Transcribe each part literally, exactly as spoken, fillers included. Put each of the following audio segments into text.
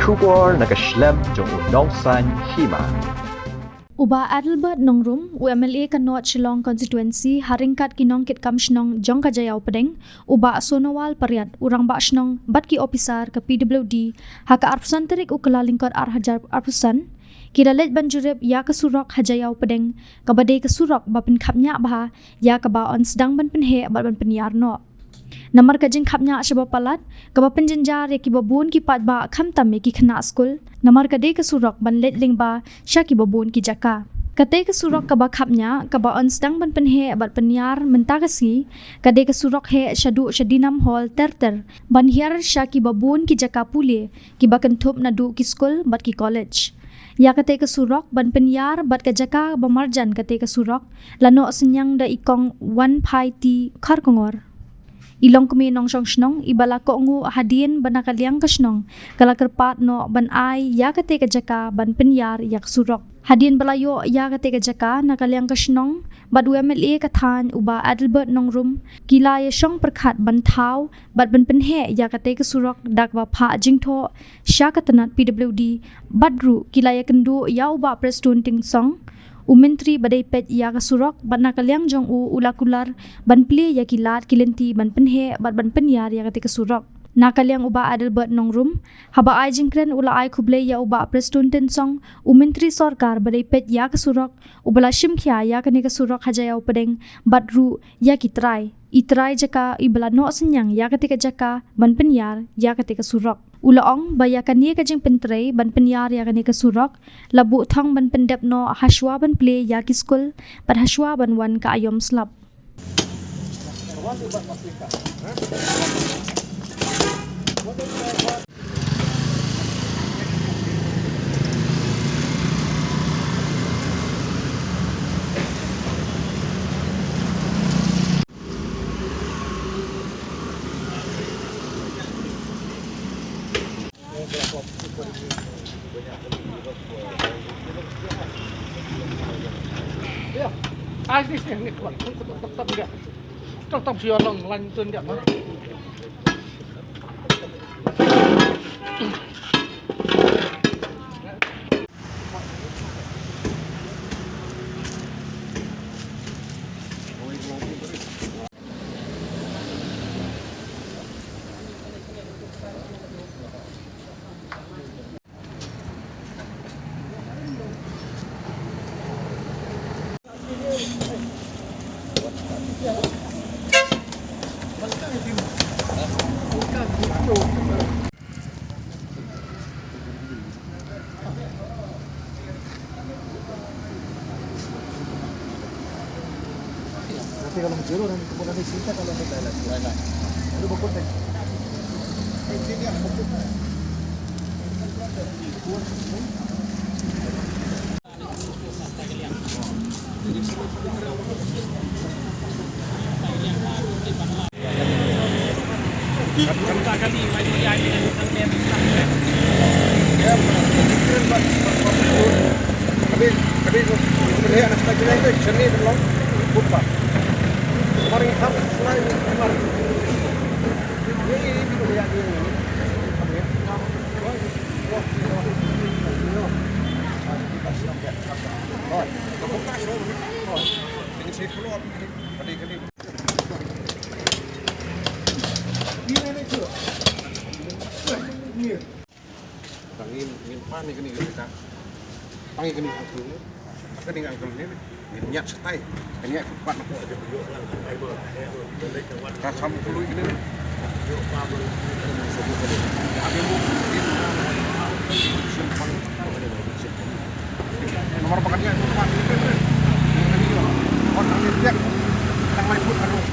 Khubor na ka shlem jong u nongsan hima. U Bah Adelbert Nongrum, u M L A ka North Shillong Constituency, ha ryngkat ki nongkitkam shnong jong ka Jaïaw Pdeng, u Bah Sonowal Pariat, u rangbah shnong bad ki ophisar ka P W D, ha ka arphew san tarik u Kyllalyngkot ar hajar arphew san, ki la leit ban jurip ïa ka surok ha Jaïaw Pdeng, kaba dei ka surok ba pynkhapngiah bha ïa kaba yn sdang ban pynheh bad ban pynïar noh. Namar ka jingkhapngiah shaba palat, kaba pynjynjar ïa kiba bun ki paidbah khamtam ïa ki khynnah skul, namar ka dei ka surok ban leit lyngba sha kiba bun ki jaka. Katei ka surok kaba khapngiah, kaba yn sdang ban pynheh bad pynïar mynta ka sngi, ka dei ka surok heh shaduh sha Dinam Hall ter ter, ban hiar sha kiba bun ki jaka pule, kiba kynthup naduh ki skul bad ki college. Ïa katei ka surok ban pynïar bad ka jaka ba marjan katei ka surok, la noh synñiang da i Kong Wanphai T Kharkongor, i longkmie nongshong shnong, iba la kohnguh hadien ba na ka liang ka shnong ka la kyrpad noh ban ai ïa katei ka jaka ban pynïar ïa ka surok. Hadien ba la ïoh ïa katei ka jaka, na ka liang ka shnong bad u M L A ka thaiñ, u Bah Adelbert Nongrum, ki la ïashong pyrkhat ban thaw bad ban pynheh ïa katei ka surok da kaba phah jingthoh sha ka tnat P W D, bad ruh ki la ïakynduh ïa u Bah Prestone Tynsong, u Myntri ba dei peit ïa ka surok, bad na ka liang jong u, u la kular ban plie ïa ki lad ki lynti ban pynheh bad ban pynïar ïa katei ka surok. Na ka liang u Bah Adelbert Nongrum, haba ai jingkren, u la ai khublei ïa u Bah Prestone Tynsong, u Myntri Sorkar ba dei peit ïa ka surok, uba la shim khia ïa kane ka surok ha Jaïaw Pdeng, bad ruh ïa ki trai, i trai jaka, iba la noh synñiang ïa katei ka jaka ban pynïar ïa katei ka surok. U la ong ba ïa kane ka jingpyntrei ban pynïar ïa kane ka surok la buh thong ban pyndep noh hashwa ban plie ïa ki skul bad hashwa ban wan ka aïom slap. Ngin, ngin pan ïa kane ka jaka. Pan ïa kane ka jaka. Kane ka jaka ne, ngin ñiad shatai. Ngin ñiad footpath na pdeng. Ka kham kloi kane. Namar ba ka ñiad footpath. Tang lai foot ka ruh.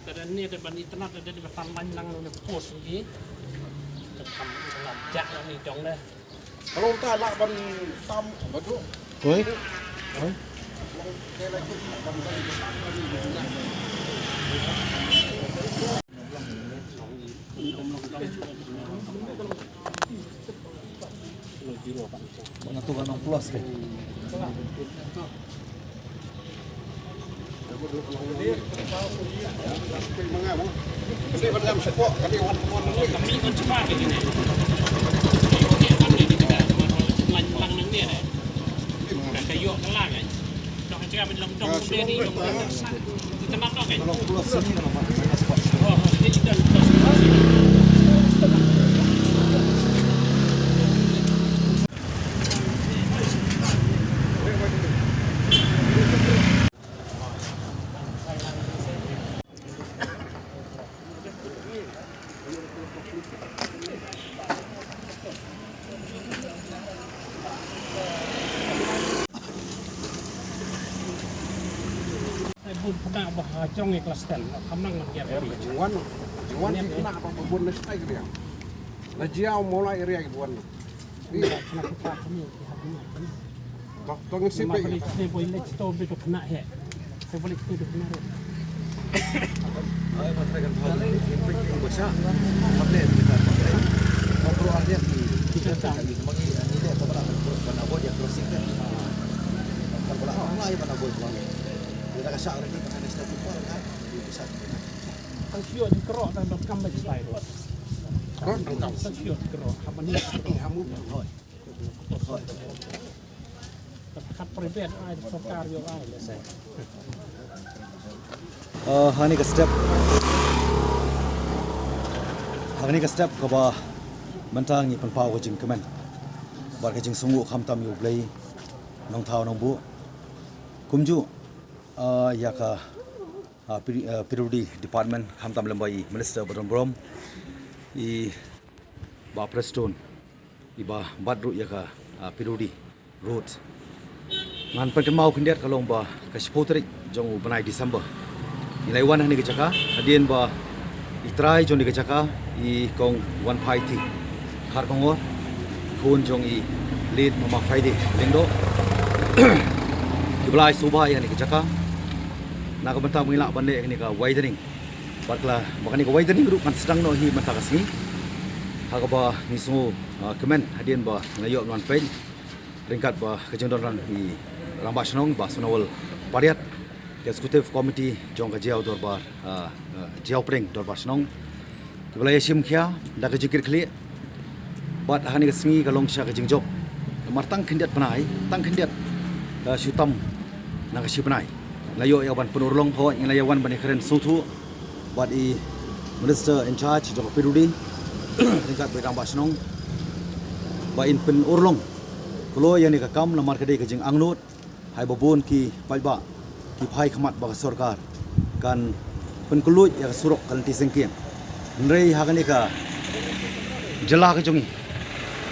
Ka da ne da ban itynnad da dei ba tan lain lang ne post ki. Ka kham ka lam jak lang ni dong ne. Kalau ta lah ban tam badu. Oi. Oi. Mana tu kan plus ke? Bun pynah ba ha jrong ïa klas ten, kham nang nang ïa. Jingwan, jingwan ki pynah ba bun na stai ki biang. Na Jiaw Mawlai area ki bun. Ni. Tong tong si pe. Balik te boi lek to be to pynah he. Te balik to pynah he. Tang sio di kerok tang dot kam bagi slide. Kerok tang kam. Tang sio di kerok. Apa ni? Hamu. Hoi. Hoi. Kat private ai, sorkar ïoh ai, lehse. Uh, ha kane ka step, ha kane ka step kaba mynta ngi pynpaw ka jingkmen bad ka jingsngewnguh khamtam ïa U Blei, Nongthaw Nongbuh. Kumjuh, uh, ïa ka, uh, P-, uh, P W D department khamtam lem bad i Minister ba don burom, i Bah Prestone, iba bat ruh ïa ka, ah, P W D road. Ngan pynkynmaw khyndiat ka long ba ka shiphew tarik jong u bnai December, ngi la wan ha kane ka jaka hadien ba i trai jong kane ka jaka, i Kong Wanphaiti Kharkongor, khun jong i late Mama Friday Lyngdoh, kiba la ai sngewbha ïa kane ka jaka na ka bynta ba ngin lah ban leh kane ka widening. Bad ka la, ba kane ka widening ruh kan sdang noh hi mynta ka sngi. Ha kaba ngi sngew, ah, kmen hadien ba ngi la ïoh ban peit ryngkat bad ka jingdonlang i Rangbah Shnong Bah Sonawal Pariat, ka Executive Committee jong ka Jaïaw Dorbar, ah, ah, Jaïaw Pdeng Dorbar Shnong, kiba la ïashim khia da ka jingkitkhlieh. Bad ha kane ka sngi ka long sha ka jingjop namar tang khyndiat bnai, tang khyndiat, ah, shu tam na ka shi bnai. Ngi la ïoh ïa ban pynurlong, hooid, ngi la ïa wan ban ïakren sngewthuh bad i Minister in charge jong ka P W D ryngkat bad i Rangbah Shnong ba in pynurlong kloi ïa kane ka kam namar ka dei ka jingangnud. Haba bun ki paidbah ki phai khmat ba ka sorkar kan pynkylluid ïa ka surok ka lynti sengkieng. Hynrei ha kane ka jylla ka jong ngi,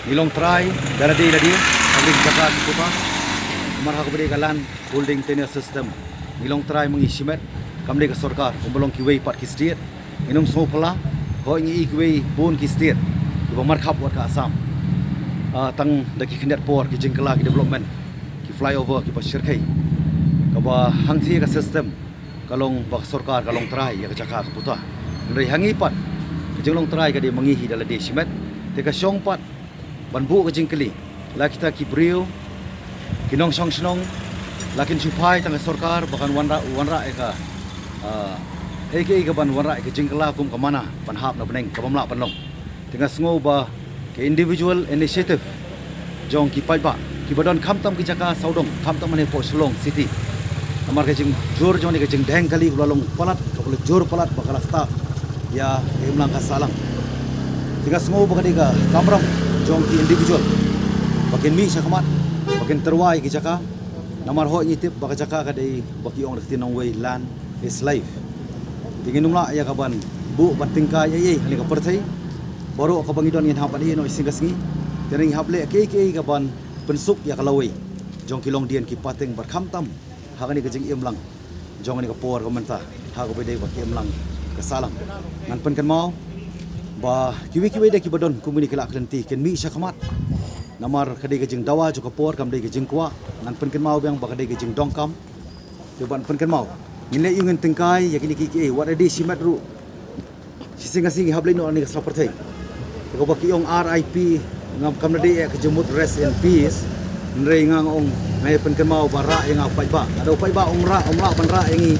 ngi long trai da lade lade ha kane ka jaka ki puta. Namar ha kaba dei ka land holding tenure system, ngi long trai ma ngi shimet, kam dei ka sorkar, kumba long kiwei pat ki state. Ngin ym sngewphylla, hooid, ngi i kiwei bun ki state kiba markhap wat ka Assam. Ah, tang da ki khyndiat por ki jingkylla, ki development, ki flyover kiba shyrkhei, kaba hangthie ka system ka long ba ka sorkar ka long trai ïa ka jaka ka puta. Hynrei ha ngi pat ka jinglong trai ka dei ma ngi hi da lade shimet. Te ka shong pat ban buh ka jingkylli, la kita ki briew, ki nongshong shnong, la kin shu phai tang ka sorkar ba kan wanrah, wanrah ïa ka, ah, ei kaei kaban wanrah ïa ka jingkylla kum ka mana ban hap na bneng, ka bym lah ban long. Te nga sngew ba ka individual initiative jong ki paidbah kiba don khamtam ki jaka sawdong, khamtam hangne hapoh Shillong City. Namar ka jingjur jong kane ka jingdheng kali kaba la long palat, kaba la jur palat ba ka la ktah ïa ka imlang ka sahlang. Te nga sngew ba ka dei ka kamram jong ki individual ba kin mih shakhmat, ba kin tyrwa ïa ki jaka. Namar hooid ngi tip ba ka jaka ka dei ba ki ong da ka ktien nongwei, land is life. Te ngin ym lah ïa ka ban buh ban tyngkai ei ei ha kane ka pyrthei. Baroh kaba ngi don ngin hap ban ïeh noh shisien ka sngi. Te ngi hap leh kiei kiei ka ban pynsuk ïa ka lawei jong ki longdien ki pateng bad khamtam ha kane ka jingim lang jong kane ka por ka mynta, ha kaba dei ba ka imlang ka sahlang. Ngan pynkynmaw ba kiwei kiwei de kiba don kumne ki lad ki lynti kin mih shakhmat. Namar ka dei ka jingdawa jong ka por, kam dei ka jingkwah. Ngan pynkynmaw biang ba ka dei ka jingdonkam. Te ban pynkynmaw, ngin leh ïa u, ngin tyngkai ïa kine kiei kiei, wat la dei shimet ruh. Shisien ka sngi ngi hap leit noh na kane ka sla pyrthei. Te kaba ki ong R I P, ngam, kam dei eh ka jingmut rest in peace. Hynrei nga ong, nga ïa pynkynmaw ba rah ïa nga u paidbah. Lada u paidbah um rah, um lah ban rah ïa ngi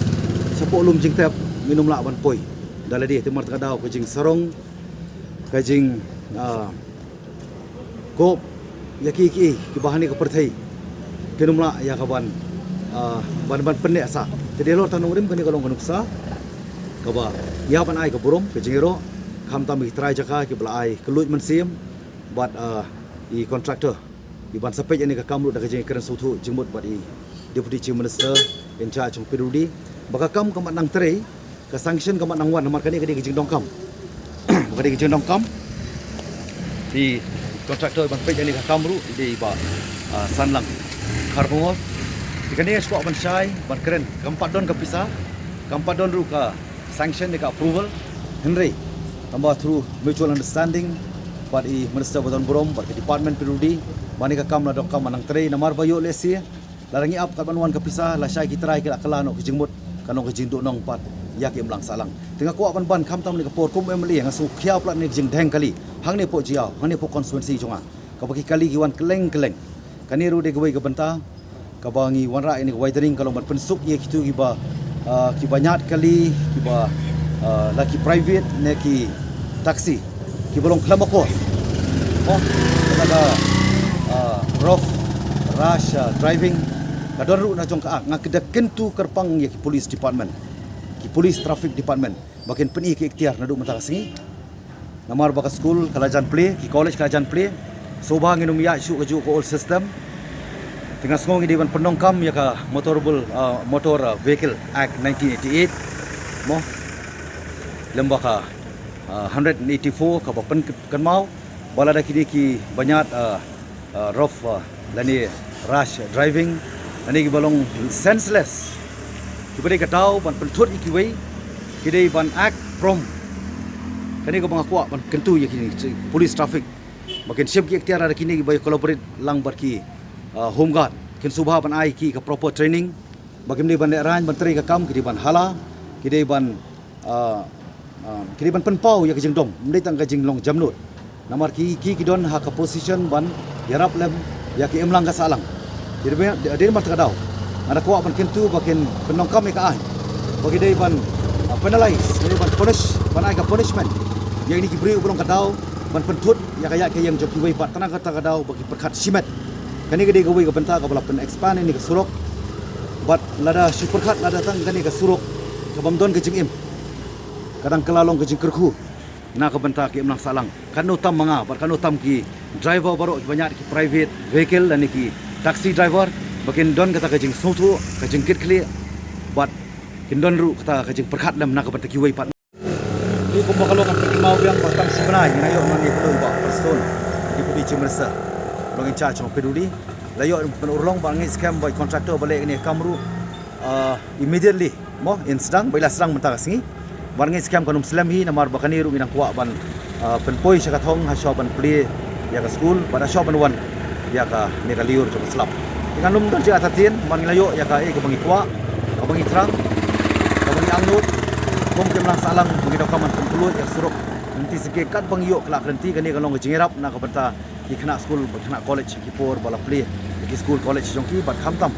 shapoh lum jingtep, ngin ym lah ban poi da lade. Te namar kata ka daw ka jingsarong, ka jing, ah, kop ïa kiei kiei kiba ha kane ka pyrthei kin ym lah ïa ka ban, ah, ban, ban pynneh sah. Te dei halor tang nongrim kane ka long ka nuksa kaba ïa ban ai ka burom, ka jingïaroh, khamtam ïa ki trai jaka kiba la ai ka luid mynsiem bad, ah, i contractor, i ban sa peit ïa kane ka kam ruh da ka jingkren sngewthuh jingmut bad i Deputy Chief Minister in charge jong P W D, ba ka kam ka mad nang trei, ka sanction ka mad nang wan, namar kane ka dei ka jingdonkam. Ka dei ka jingdonkam. Te i contractor ban peit ïa kane ka kam ruh i dei i Bah, ah, Sanlang Kharkongor. Te kane nga kwah ban shai ban kren, kam pat don ka pisa, kam pat don ruh ka sanction ne ka approval. Hynrei tangba through mutual understanding bad i Minister ba don burom bad ka department P W D, ba kane ka kam la donkam ban nang trei, namar ba ïoh lehse lada ngi ap kat ban wan ka pisa, lashai ki trai ki la kylla noh ka jingmut, kan long ka jingduhnong pat ïa ka imlang sahlang. Te nga kwah ban ban, khamtam ha kane ka por kum M L A, nga sngewkhia palat ïa ka jingdheng kali hangne hapoh jylla, hangne hapoh constituency jong nga, kaba ki kali ki wan kylleng kylleng. Kane ruh dei kawei ka bynta kaba ngi wanrah ïa kane ka widening, ka long ban pynsuk ïa kito kiba, ah, kiba ñiad kali, kiba, ah, la ki private ne ki taxi, kiba long khlem akor. Oh, kata ka, ah, rough, rash, ah, driving ka don ruh na jong ka Act. Nga kdew kyntu kyrpang ïa ki police department, ki police traffic department, ba kin pyni ka iktiar naduh mynta ka sngi. Namar ba ka skul ka la jan plie, ki college ka la jan plie. Shuwa ngin ym ïaid shuh kajuh ka old system. Te nga sngew ngi dei ban pyndonkam ïa ka Motorable, ah, Motor, ah, Vehicle Act nineteen eighty-eight, mo, lem bad ka, ah, hundred and eighty-four kaba pynkynmaw ba lada kine kiba ñiad, ah, ah, rough, ah, lane rash driving, lane kiba long senseless, kiba dei ka daw ban pynthut ïa kiwei, ki dei ban act prompt. Kane kaba nga kwah ban kyntu ïa kine ki police traffic, ba kin shim ki iktiar lada kine kiba ïa collaborate lang bad ki, ah, home guard, kin shuwa ban ai ki ka proper training, ba kim dei ban lehraiñ ban trei ka kam, ki dei ban hala, ki dei ban, ah, ah, ki dei ban pynpaw ïa ka jingdom, ym dei tang ka jinglong jamnud. Namar ki, ki, ki don ha ka position ban ïarap lem ïa ka imlang ka sahlang. Ki dei ban, dei, dei namar kata ka daw nga da kwah ban kyntu ba kin pyndonkam ïa ka aiñ, ba ki dei ban, ah, penalize, ki dei ban punish, ban ai ka punishment ïa kine ki briew ba long ka daw ban pynthut ïa ka ïaid ka ïeng jong kiwei pat, tang na kata ka daw ba ki pyrkhat shimet. Kane ka dei kawei ka bynta kaba la pyn-expand ïa kane ka surok. Bad lada shu pyrkhat lada tang kane ka surok ka bym don ka jingim, ka dang kylla long ka jingkyrkhu na ka bynta ka imlang sahlang. Katno tam ma nga bad katno tam ki driver baroh kiba ñiad ki private vehicle lane ki taxi driver, ba kin don kata ka jingsngewthuh, ka jingkitkhlieh, bad kin don ruh kata ka jingpyrkhat lem na ka bynta kiwei pat. Te kumba ka long, ngan pynkynmaw biang ba tang shi bnai ngi la ïoh nongïalam ïa u Bah Prestone, Deputy Chief Minister, long in charge jong P W D. La ïoh ban urlong, ba ngeit skhem ba i contractor ba leh kane ka kam ruh, ah, immediately, mo, in sdang, ba i la sdang mynta ka sngi. Ba ngeit skhem kan ym slem hi, namar ba kane ruh ngi dang kwah ban, ah, pynpoi sha ka thong ha shuwa ban plie ïa ka skul, bad ha shuwa ban wan ïa kane ka lyiur jong ka slap. Te ngan ym don jingïathuh, namar ngi la ïoh ïa kaei kaba ngi kwah, kaba ngi thrang, kaba ngi angnud. Kum ka imlang sahlang ba ngi donkam ban pynkloi ïa ka surok. Lynti syngkien katba ngi ïoh ka la ka lynti, kane ka long ka jingïarap na ka bynta ki khynnah skul bad khynnah college ha ki por ba la plie ïa ki skul college jong ki, bad khamtam,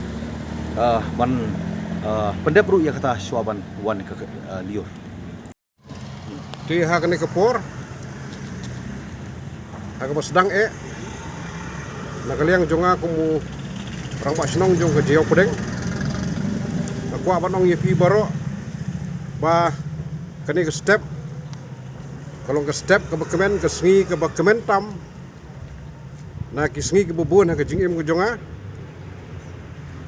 ah, ban, ah, pyndep ruh ïa kata shuwa ban wan ka, ah, lyiur. Te ha kane ka por, ha kaba sdang eh, na ka liang jong nga kum u rangbah shnong jong ka Jaiaw Pdeng, nga kwah ban ong ïa phi baroh ba kane ka step Ka long ka step kaba kmen, ka sngi kaba kmen tam na ki sngi kiba bun ha ka jingim ka jong nga.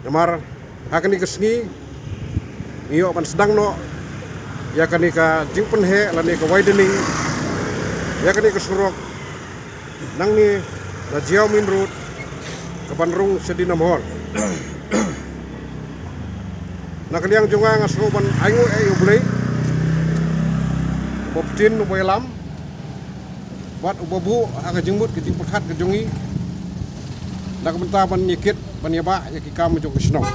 Namar ha kane ka sngi ngi ïoh ban sdang noh ïa kane ka jingpynheh lane ka widening ïa kane ka surok nangne na Jaiaw Main Road kaban rung sha Dinam Hall. Na ka liang jong nga nga sngew ban ainguh ïa U Blei uba btin, uba ïalam bad uba buh ha ka jingmut ka jingpyrkhat ka jong ngi na ka bynta ban ïakit ban ïabah ïa ki kam jong ka shnong.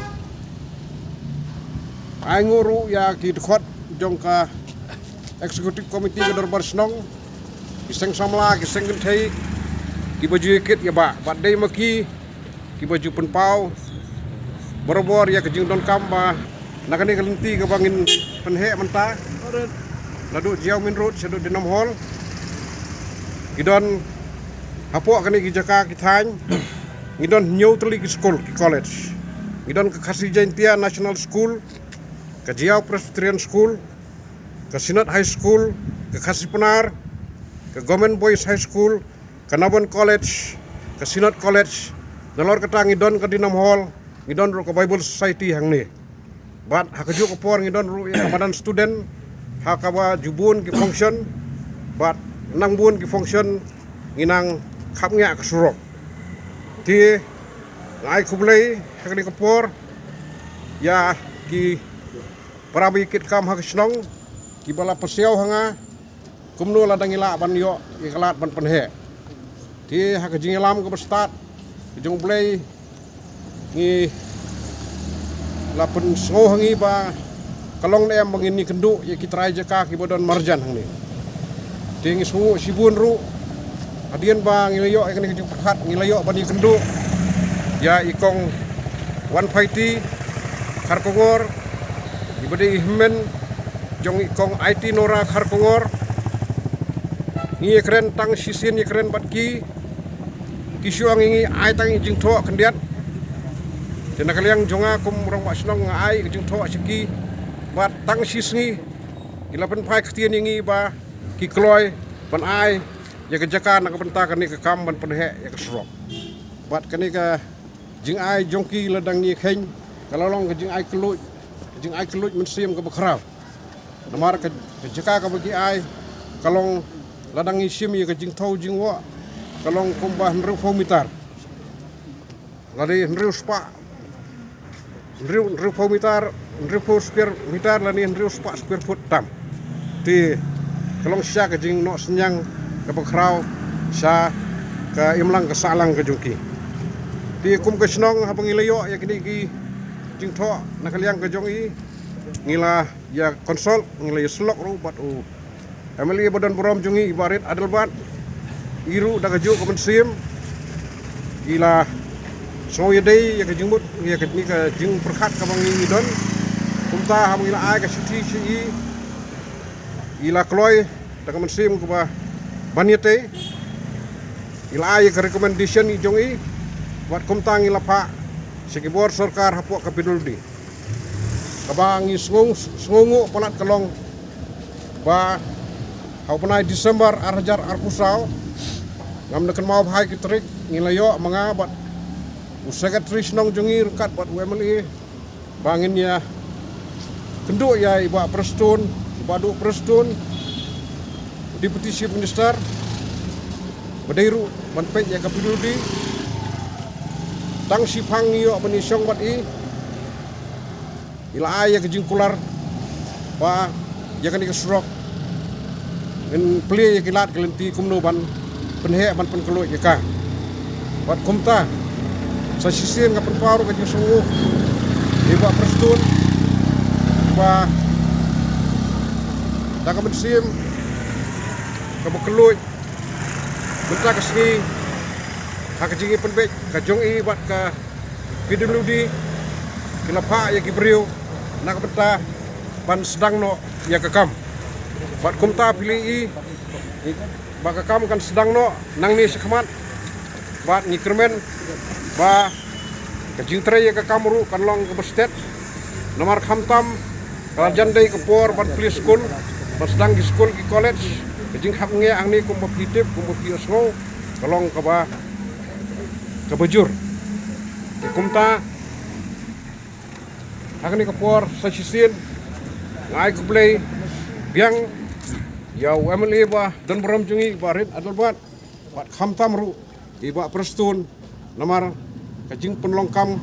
Ainguh ruh ïa ki dkhot jong ka Executive Committee ka Dorbar Shnong, ki seng samla, ki seng kynthei kiba ju ïakit ïabah bad dei ma ki kiba ju pynpaw barabor ïa ka jingdonkam ba na kane ka lynti kaba ngin pynheh mynta, naduh Jaiaw Main Road shaduh Dinam Hall, ki don hapoh kane ki jaka ki thaiñ, ngi don hynñiew tylli ki skul, ki college. Ngi don ka Khasi Jaintia National School, ka Jaiaw Presbyterian School, ka Synod High School, ka Khasi Pnar, ka Government Boys High School, ka Nabon College, ka Synod College. Nalor kata ngi don ka Dinam Hall, ngi don ruh ka Bible Society hangne. Bad ha kajuh ka por ngi don ruh ïa ka madan student, ha kaba ju bun ki function bad nang bun ki function ngi nang khapngiah ka surok. Te nga ai khublei ha kane ka por ïa ki para ba ïakit kam ha ka shnong kiba la pasiaw ha nga kumno lada ngi lah ban ïoh ïa ka lad ban pynheh. Te ha ka jingïalam kaba stad ka jong U Blei ngi la pynsngew ha ngi ba ka long ne em ba ngin ïakynduh ïa ki trai jaka kiba don marjan hangne. Te ngi sngew shibun ruh hadien ba ngi la ïoh ïa kane ka jingpyrkhat, ngi la ïoh ban ïakynduh ïa i Kong Wanphaiti Kharkongor, iba dei i hynmen jong i Kong Aiti Nora Kharkongor. Ngi ïakren tang shisien ïakren bad ki, ki shu ong ïa ngi ai tang i jingthoh khyndiat. Te na ka liang jong nga kum rangbah shnong nga ai i jingthoh sha ki bad tang shisngi ki la pynphai ktien ïa ngi ba ki kloi ban ai ïa ka jaka na ka bynta kane ka kam ban pynheh ïa ka surok. Bad kane ka jingai jong ki lada ngi kheiñ ka la long ka jingai kylluid, ka jingai kylluid mynsiem kaba khraw. Namar ka, ka jaka kaba ki ai ka long lada ngi shim ïa ka jingthew jingwoh ka long kumba hynriewphew mitar lane hynriew spah, hynriew, hynriewphew mitar, hynriewphew square meter lane hynriew spah square foot tam. Te ka long shisha ka jingnoh synñiang kaba khraw sha ka imlang ka sahlang ka jong ki. Te kum ka shnong haba ngi la ïoh ïa kine ki jingthoh na ka liang ka jong i, ngi la ïa consult, ngi la ïa syllok ruh bad u M L A ba don burom jong ngi i Bah Rit Adelbert. I ruh da kajuh ka mynsiem i la sngew ïadei ïa ka jingmut, ïa kane ka jingpyrkhat kaba ngi don. Kumta haba ngi la ai ka shithi sha i, i la kloi da ka mynsiem kaba ban ïatei. I la ai ïa ka recommendation i jong i bad kumta ngi la phah sha ki bor sorkar hapoh ka P W D. Kaba ngi sngew, sngewnguh palat ka long ba ha u bnai December ar hajar arphew saw, ngam da kynmaw bha ïa ki tarik, ngi la ïoh ma nga bad u secretary shnong jong ngi ryngkat bad u M L A ba ngin ïa kynduh ïa i Bah Prestone, i Bah Duh Prestone, Deputy Chief Minister, ba dei ruh ban peit ïa ka P W D. Tang shiphang ngi ïoh ban ïashong bad i, i la ai ïa ka jingkular ba ïa kane ka surok ngin plie ïa ki lad ki lynti kumno ban pynheh ban pynkhlaiñ ïa ka. Bad kumta sa shisien nga pynpaw ruh ka jingsngewnguh ïa i Bah Prestone ba da ka mynsiem kaba kylluid mynta ka sngi ha ka jingïapynbeit ka jong i bad ka P W D ki la phah ïa ki briew na ka bynta ban sdang noh ïa ka kam. Bad kumta phi la ïohi ba ka kam kan sdang noh nangne shakhmat. Bad ngi kyrmen ba ka jingtrei ïa ka kam ruh kan long kaba stet. Namar khamtam ka la jan dei ka por ban plie skul, ban sdang ki skul ki college. Ka jingkhapngiah hangne kumba phi tip, kumba phi sngew, ka long kaba, kaba jur. Te kumta, ha kane ka por sa shisien, nga ai khublei biang ïa u M L A ba don burom jong ngi, Bah Rit Adelbert, bad khamtam ruh i Bah Prestone, namar ka jingpynlong kam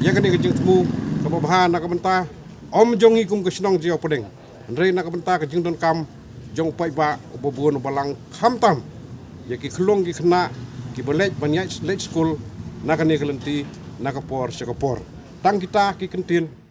ïa kane ka jingthmu kaba bha na ka bynta ym jong ngi kum ka shnong Jaiaw Pdeng, hynrei na ka bynta ka jingdonkam jong u paidbah uba bun uba lang, khamtam ïa ki khyllung ki khynnah kiba leit ban ïaid leit skul na kane ka lynti, na ka por sha ka por. Tang kita ki kyntien.